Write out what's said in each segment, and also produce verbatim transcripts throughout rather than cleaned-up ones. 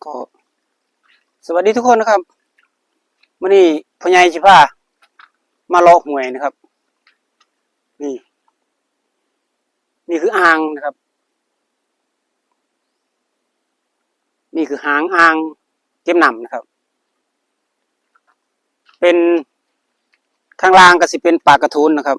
ก็ สวัสดีทุกคนนะครับ มื้อนี้พ่อใหญ่สิพามาเลาะห้วยนะครับ นี่ นี่คืออ่างนะครับ นี่คือหางอ่างเก็บน้ำนะครับ เป็น ข้างล่างก็สิเป็นปลากระทุนนะครับ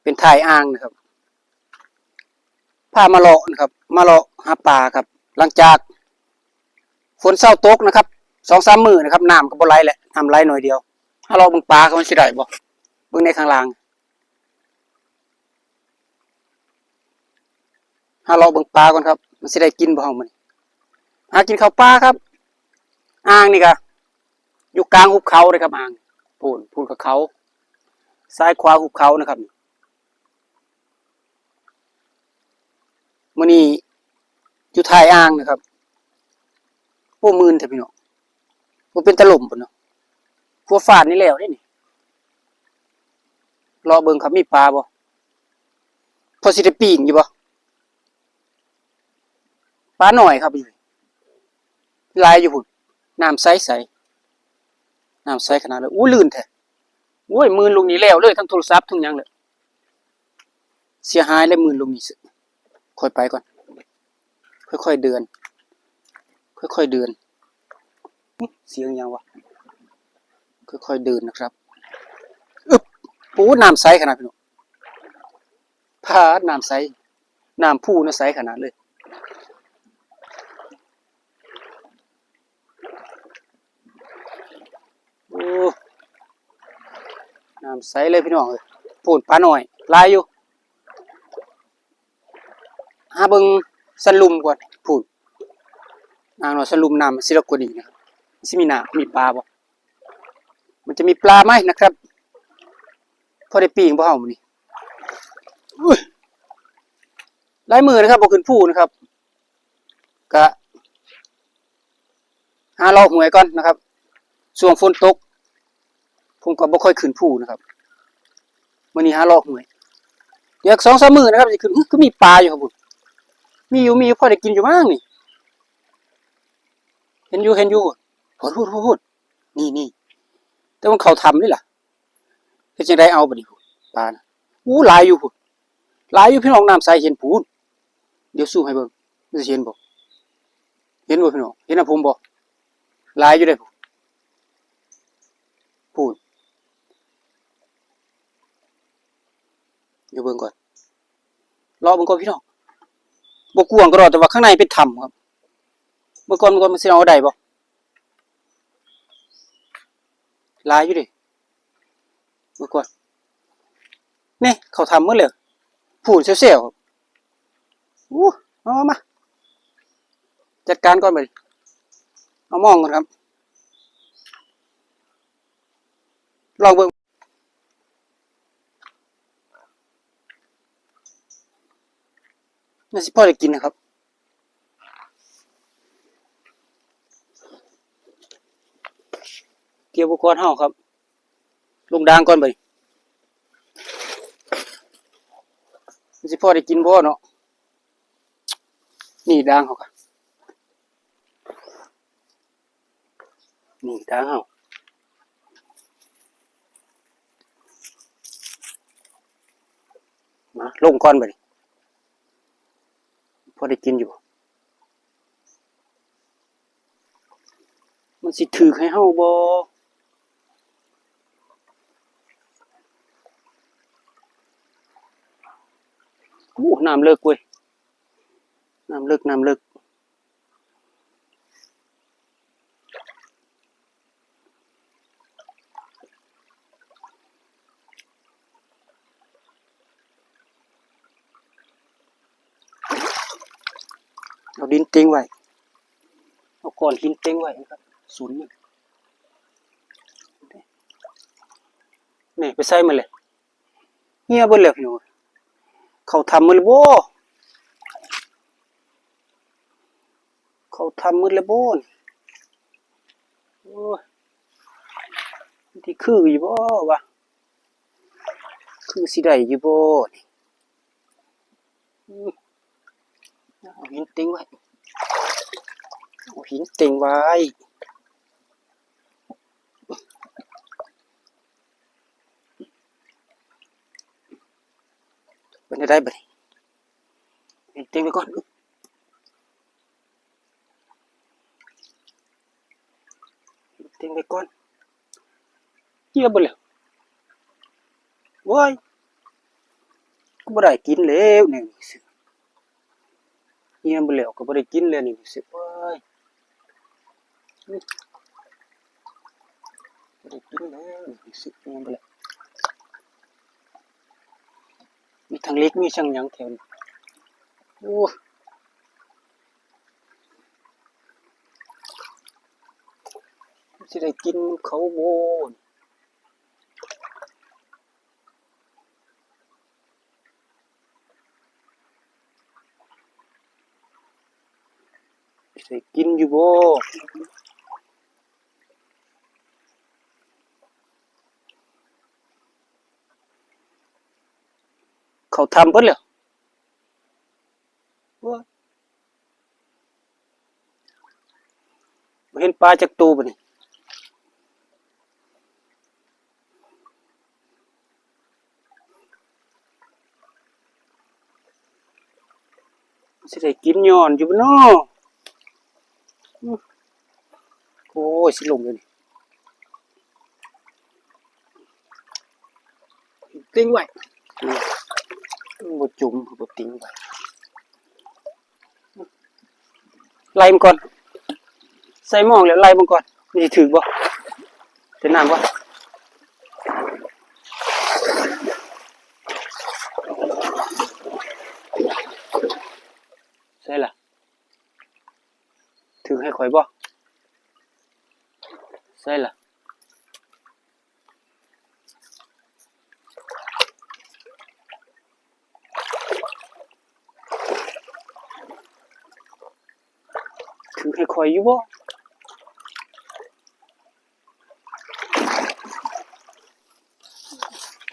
เป็นท้ายอ่างนะครับ พามาเลาะนะครับ มาเลาะหาปลาครับ หลังจากฝนเซาตกนะครับ สองสามมื้อนะครับ น้ำก็บ่ไหลแล้ว น้ำไหลหน่อยเดียว หาเลาะเบิ่งปลาเขามันสิได้บ่ เบิ่งในข้างล่าง หาเลาะเบิ่งปลาก่อนครับ มันสิได้กินบ่เฮามื้อนี้ หากินข้าวปลาครับ อ่างนี่ก็อยู่กลางหุบเขาเลยครับ อ่าง พู้น พู้นก็เขา ซ้ายขวาหุบเขานะครับ มื้อนี้อยู่ท้ายอ่างนะครับ โอ้ มื่นแท้พี่น้อง บ่เป็นตาล่มพุ้นเนาะ หัวฟาดนี่แล้วเด้นี่ เลาะเบิ่งครับ มีปลาบ่ พอสิได้ปิ้งอยู่บ่ ปลาน้อยครับ หลายอยู่พุ้น น้ำใสๆ น้ำใสขนาดเลย อู้ ลื่นแท้ โอ้ย มื่นลูกนี้แล้วเลย ทั้งโทรศัพท์ทั้งหยังเลย เสียหายเลย มื่นลูกนี้ ค่อยไปก่อน ค่อยๆเดิน ค่อยๆเดิน อุ๊ย เสียงหยังวะ ค่อยๆเดินนะครับ อึ๊บ โอ้ น้ำใสขนาดพี่น้อง พาด น้ำใส น้ำพุนะใสขนาดเลย โอ้ น้ำใสเลยพี่น้องเอ้ย พู้นปลาน้อย หลายอยู่ หาเบิ่งสันลุ่มก่อน พู้น อ่างน้อยสันลุ่มน้ำมันสิเลิกกว่านี้นะครับ สิมีน้ำ มีปลาบ่ มันจะมีปลาไหมนะครับ พอได้ปิ้งบ่เฮามื้อนี้ อุ้ย หลายมื้อนะครับ บ่ขึ้นภูนะครับ กะ หาเลาะห้วยก่อนนะครับ ช่วงฝนตก ผมก็บ่ค่อยขึ้นภูนะครับ มื้อนี้หาเลาะห้วย เดี๋ยวสองสามมื้อนะครับ สิขึ้น คือมีปลาอยู่ครับผม มีอยู่ มีอยู่ พอได้กินอยู่มั้งนี่ เห็นอยู่ เห็นอยู่ พู้น พู้น พู้น พู้น นี่ นี่ แต่มันเข้าถ้ำนี่ล่ะ เฮ็ดจั่งใดเอาบัดนี้ ปลาน่ะ อู้ หลายอยู่พุ้น หลายอยู่พี่น้อง น้ำใสเห็นพู้น เดี๋ยวซูมให้เบิ่ง มันสิเห็นบ่ เห็นบ่พี่น้อง เห็นนำผมบ่ หลายอยู่เด้ พู้น เดี๋ยวเบิ่งก่อน รอเบิ่งก่อนพี่น้อง บ่กว้างก็ดอก แต่ว่าข้างในเป็นถ้ำครับ เบิ่งก่อน เบิ่งก่อน มันสิเอาได้บ่ หลายอยู่เด้ เบิ่งก่อน นี่ เข้าถ้ำหมดเลย พู้นเซลๆ ครับ อู้ มา มา มา จัดการก่อนบัดนี้ เอามองก่อนครับ ลองเบิ่ง น่าสิพอได้กินนะครับ เตรียมอุปกรณ์เฮาครับ ลงดางก่อนบัดนี้ มันสิพอได้กินบ่เนาะ นี่ดางเฮาครับ นี่ดางเฮา มา ลงก่อนบัดนี้ พอได้กินอยู่ มันสิถืกให้เฮาบ่ อู้ น้ำเลิกเว้ย น้ำเลิก น้ำเลิก เอาดินเต็งไว้ เอาก้อนหินเต็งไว้นะครับ ศูนย์นี่ นี่ ไปใส่มันเลย เหี่ยเบิดแล้วพี่น้อง เข้าถ้ำหมดแล้วบ่ เข้าถ้ำหมดแล้วบ่นี่ โอ้ย มันสิคืออยู่บ่วะ คือสิได้อยู่บ่นี่ อืม เอาหินเต็งไว้ ยิงเต็งไว้ เป็นได้บ่นี่ ยิงเต็งไว้ก่อน ยิงเต็งไว้ก่อน เยี่ยมไปเลย โอ้ย ก็บ่ได้กินแล้วนี่ เยี่ยมไปแล้ว ก็บ่ได้กินแล้วนี่ สิ โอ้ย บ่ได้กินแล้วนี่ สิ เยี่ยมไปแล้ว มีทั้งเหล็ก มีทั้งหยังแถวนี้ โอ้ สิได้กินเขาบ่ สิได้กินอยู่บ่ เขาทำเบิดแล้ว บ่เห็นปลาจักตัวบ่นี่ สิได้กินย้อนอยู่บ่น้อ โอ้ย สิลงเลยนี่ เต็งไว้ อืม บ่จุ่ม บ่เต็งไว้ ไล่มันก่อน ใส่หม้องแล้วไล่มันก่อน มันสิถืกบ่ เป็นน้ำบ่ ใส่ล่ะ ถืกให้ข่อยบ่ ใส่ล่ะ ถืกให้ข่อยอยู่บ่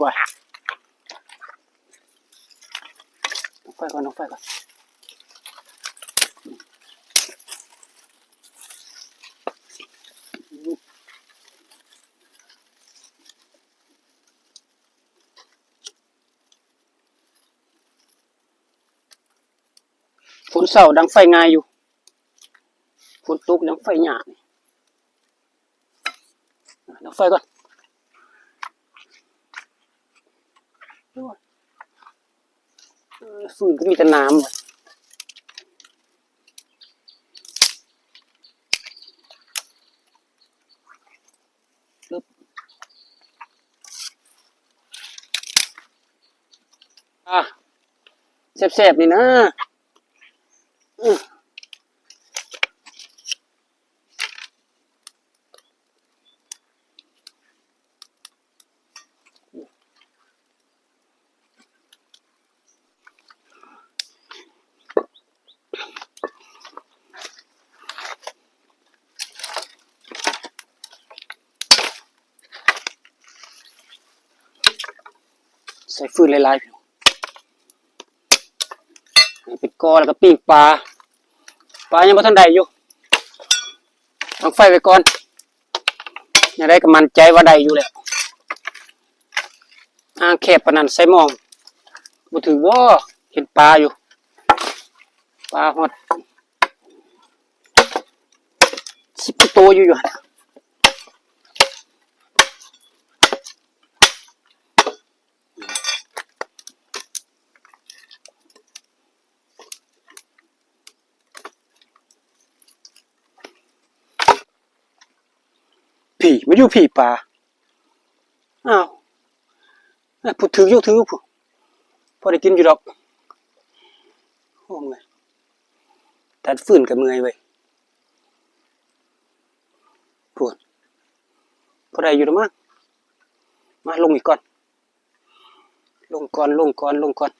ว้า ดังไฟก่อน ดังไฟก่อน ฝนเซาดังไฟง่ายอยู่ ฝนตกดังไฟยาก ดังไฟก่อน โอ้ย เออ ฟืนก็มีแต่น้ำว่ะ ปึ๊บ อ่ะ แซ่บๆ นี่นะ อื้อ ใส่ฟืนหลายๆ ให้เป็นกอแล้วก็ปิ้งปลา ปลายังบ่ทันได้อยู่ ดังไฟไว้ก่อน จั่งใดก็มั่นใจว่าได้อยู่แล้ว อ่างแคบปานนั้นใส่หม้อง บ่ถืกบ่ เห็นปลาอยู่ ปลาฮอดสิบกว่าโตอยู่ อยู่หั่น พี้ มาอยู่พี้ปลา อ้าว เอ้ย ผู้ถืกอยู่ ถืกอยู่ ผู้ พอได้กินอยู่ดอก โอ้ เมื่อย ตัดฟืนก็เมื่อยเว้ย พูด พอได้อยู่ดอกมั้ง มาลงอีกก่อน ลงก่อน ลงก่อน ลงก่อน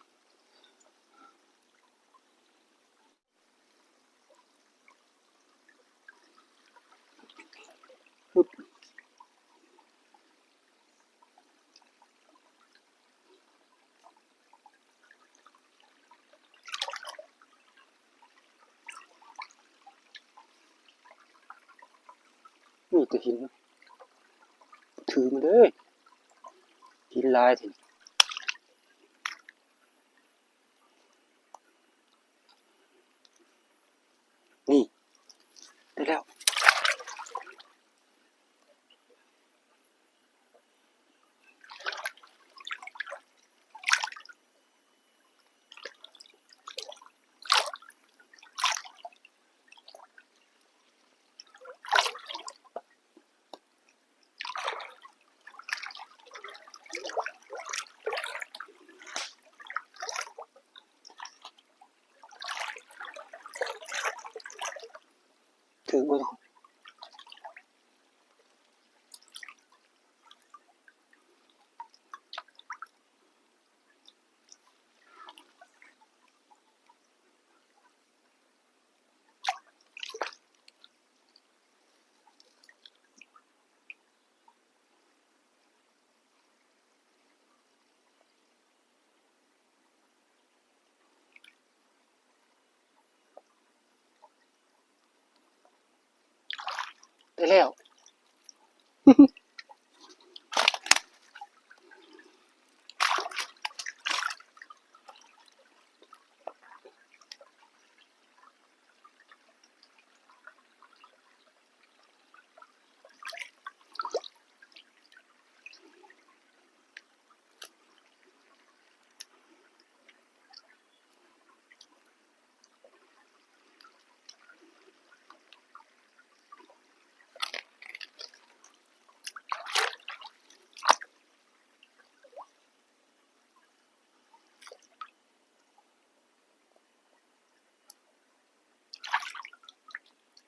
ปึ๊บ นี่ก็หิน ถือมาเลยหินหลายแท้ นี่ ได้แล้ว ถือบ่ ได้แล้ว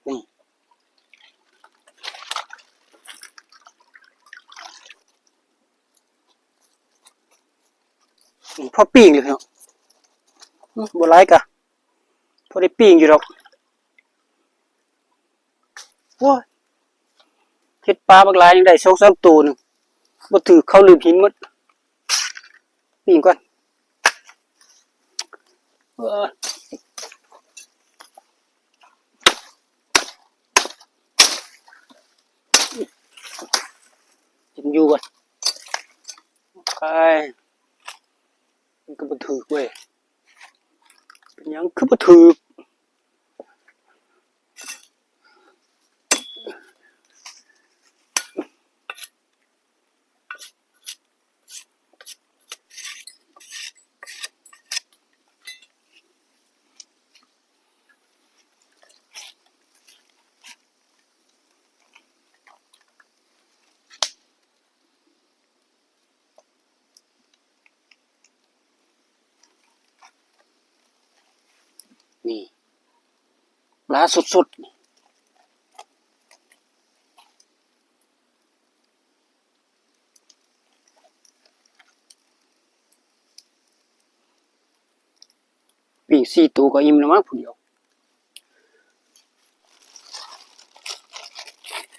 นี่ นี่พอปิ้งเลยเนาะ อื้อ บ่หลายกะ พอได้ปิ้งอยู่ดอก โอ้ย เฮ็ดปลาบักหลายยังได้สองสามตัวหนึ่ง บ่ถือ เขาลืมหินหมด ปิ้งก่อน เออ กินอยู่ก่อน ไป มันก็บ่ถืกเว้ย เป็นหยังคือบ่ถืก นี่ ปลาสดๆ ปิ้งสี่ตัวก็อิ่มแล้วมั้งผู้เดียว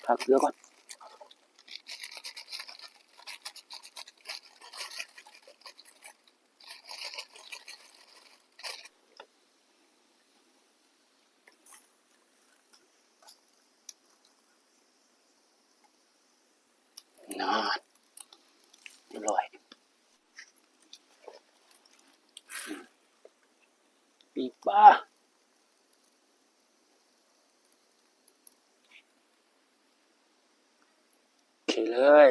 ทาเกลือก่อน นั่น เรียบร้อย ปิ้งปลา โอเคเลย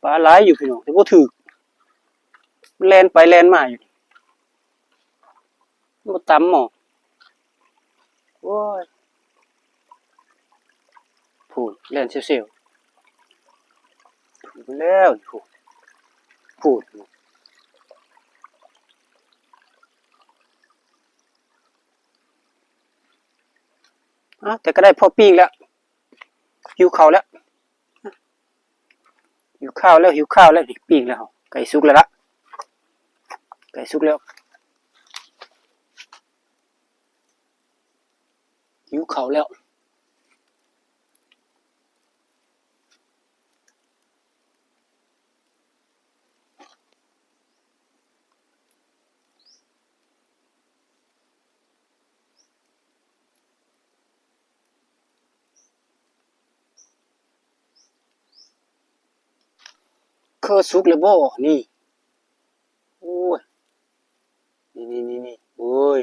ปลาหลายอยู่พี่น้อง แต่บ่ถืก แล่นไปแล่นมาอยู่ บ่ตำหมอ โอ้ย พูด แล่นเซลๆ พูดแล้ว พูด พูด อ่ะ แต่ก็ได้พอปิ้งแล้ว หิวข้าวแล้ว หิวข้าวแล้ว หิวข้าวแล้ว นี่ปิ้งแล้ว ไก่สุกแล้วละ ไก่สุกแล้ว หิวข้าวแล้ว คือสุกแล้วบ่นี่ โอ้ย นี่ๆๆๆ โอ้ย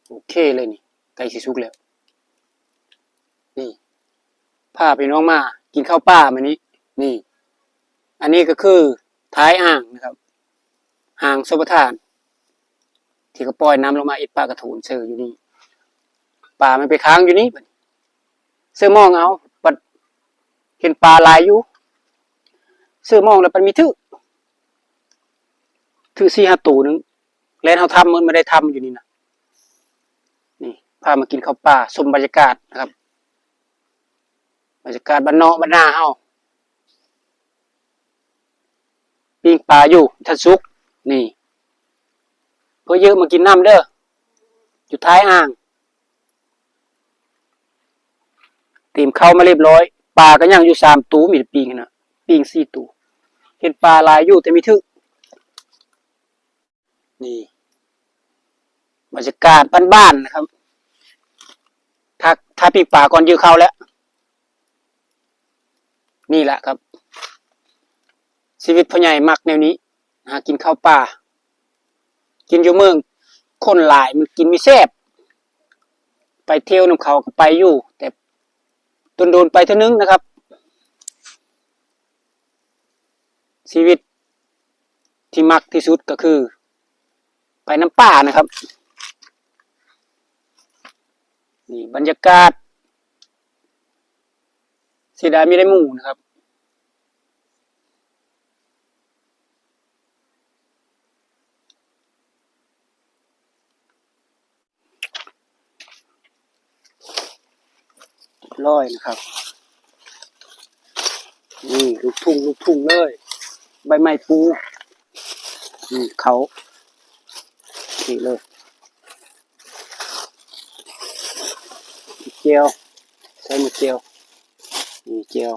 โอเคเลยนี่ ใกล้สิสุกแล้ว นี่ พาพี่น้องมากินข้าวป่ามื้อนี้ นี่ อันนี้ก็คือท้ายอ่างนะครับ อ่างชลประทาน ที่เขาปล่อยน้ำลงมาเฮ็ดปลากระโถนเซออยู่นี่ ปลามันไปค้างอยู่นี่บัดนี้ เซอมองเอา บัดเห็นปลาหลายอยู่ เซอมองแล้วมันมีถืก ถืกสี่ห้าตัวหนึ่ง แล่นเฮาทำมันไม่ได้ทำอยู่นี่นะ นี่ พามากินข้าวป่า ชมบรรยากาศนะครับ บรรยากาศบ้านนอกบ้านนาเฮา ปิ้งปลาอยู่ทันสุก นี่ เพื่อเยอะมากินน้ำเด้อ อยู่ท้ายอ่าง เตรียมข้าวมาเรียบร้อย ปลาก็ยังอยู่สามตัว มีแต่ปิ้งนะ ปิ้งสี่ตัว เห็นปลาหลายอยู่แต่มีถืก นี่ บรรยากาศบ้านๆนะครับ ถ้า ถ้าปิ้งปลาก่อนเยอะข้าวแล้ว นี่แหละครับ ชีวิตพ่อใหญ่มักแนวนี้ หากินข้าวป่า กินอยู่เมือง คนหลายมันกินไม่แซ่บ ไปเที่ยวนำเขาก็ไปอยู่ แต่โดนๆไปเทื่อนึงนะครับ ชีวิตที่มักที่สุดก็คือ ไปนำป่านะครับ นี่บรรยากาศ เสียดายไม่ได้หมู่นะครับ ร้อยนะครับ นี่ลูกทุ่ง ลูกทุ่งเลย ใบไม้ปู นี่เขา นี่เลย แจ่ว ใส่หมกแจ่ว นี่แจ่ว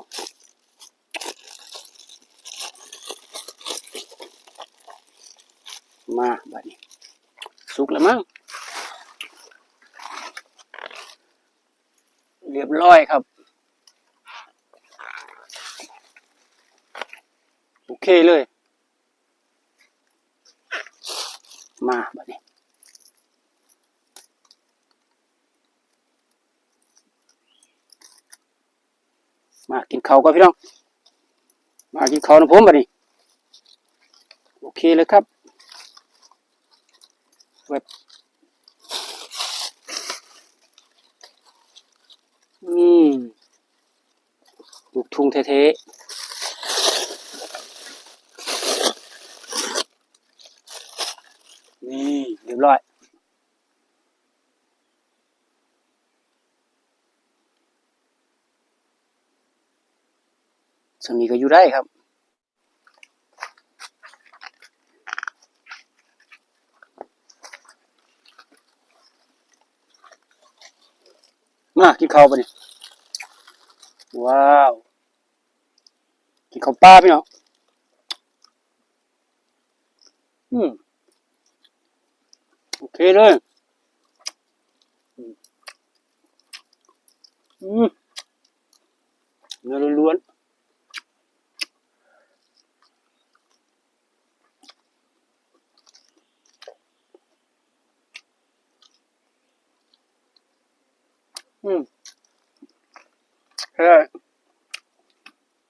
มาบัดนี้ สุกแล้วมั้ง เรียบร้อยครับ โอเคเลย มาบัดนี้ มากินข้าวก่อนพี่น้อง มากินข้าวนำผมบัดนี้ โอเคเลยครับ แบบ อืม ลูกทุ่งแท้ๆ นี่ เรียบร้อย ส่ำนี้ก็อยู่ได้ครับ มากินข้าวบัดนี้ ว้าว กินข้าวป่าพี่น้อง อืม โอเคเลย อืม เนื้อล้วนๆ อืม ใช่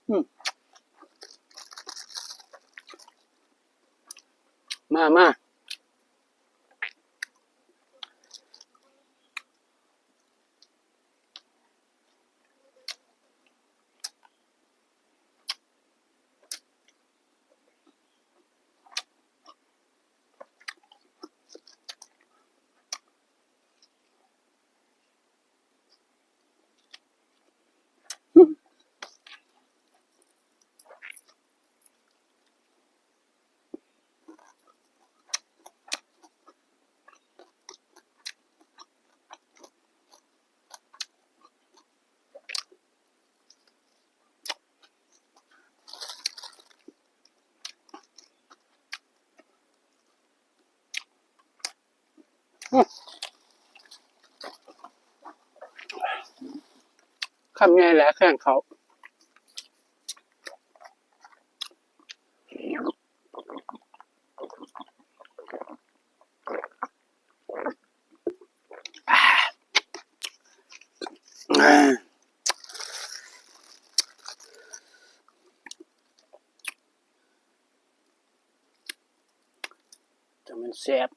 อืม มา มา คำใหญ่แหละแข้งเขา จั่งแม่นแซ่บ